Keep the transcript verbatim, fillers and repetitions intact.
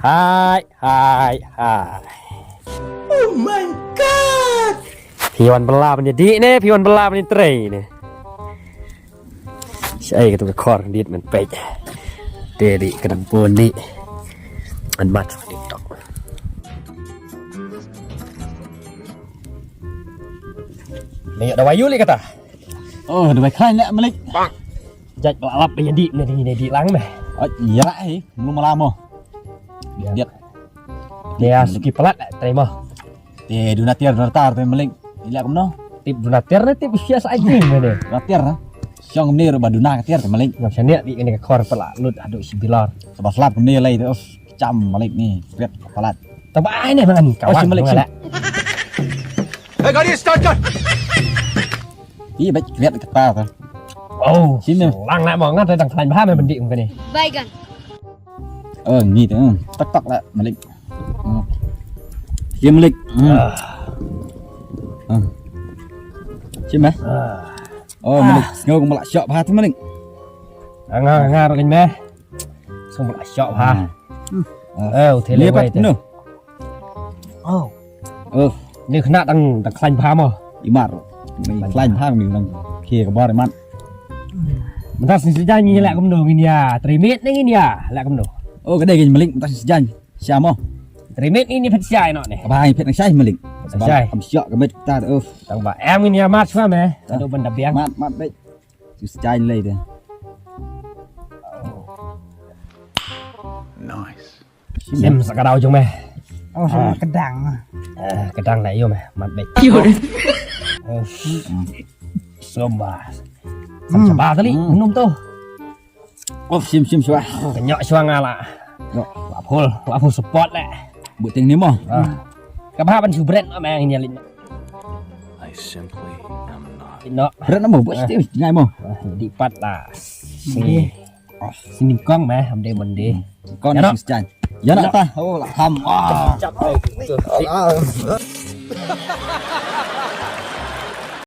Hai, hai, hai. Oh my God! Phi wan bylla ban ïadih ne, phi wan bylla ban ïatrei ne. Shaei katu ka khor dih ban peit. Te dih ka dang bun dih. An mat dih tok. Ni da wayu li kata. Oh, da wai khlaiñ leh Malik. Jait ba lap ba ïadih ne dih ne dih lang meh. Oh, ïa hi, mulu mala mo. Ïa. Diat. Ïa, suki palat leh, trei mo. Te duna tiar duna tar te Malik. Ila kumno? Tip duna tiar ne tip sia sa ai kring ne. Duna tiar na. Siang ne ruba duna tiar te Malik. Ngam shaniah di kane ka khor pala lut haduh si bilor. Sabas lap kumne lai te us. Cham Malik ni, kriat palat. Taba ai ne mangan. Oh, kawan si Malik, si. Hey, gari start kan. Ih, baik kriat kata tu. Oh, sini. Lang nak mangan te dang khlaiñ bha me bendi mungkin ni. Baigan. Oh, ni tu. Hmm. Tak tak lah Malik. Hmm. Sim Malik. Hmm. Ah. Hmm. Sim eh. Ah. Oh, Malik. Sngew kumba la shoh bha tu Malik. Nga nga rogin meh. Sngew kumba la shoh bha. Hmm. Eh, u thele wai tu. No. Oh. Oh. Ni kena dang dang khlaiñ bha mo. Imar. Ni khlaiñ bha ni dang. Ki ka bar imat. Mynta sni sejai ngi leh kumno ngin ïa. Trimit ne ngin ïa. Leh kumno. Oh, ka dei ngin Malik mynta sni sejai. Sha mo. Trimit ini phet shai noh ne. Ka ba phet nang shai Malik. Shai. Kam shok ka met ta tu. Tang ba em ngin ïa mat shwa me. Tadu ban da biang. Mat mat dei. Sni sejai lei de. Nice. Sim sa ka daw jong me. Oh, sama kedang. Eh, kedang na yu me. Mat dei. Somba. Sam saba tali. Minum tu. Oh, sim sim shwa. Kenyok shwa nga la. Wa phul, wa phul support le. Buting ni mo. Ka ba ban shu brand ma ngi lin. I simply am not. No. Brand mo buat sih ngai mo. Di pat la. Sini. Sini kong me am de mon de. Kong ni sjan. Ya nak ta. Oh, la ham. Ah.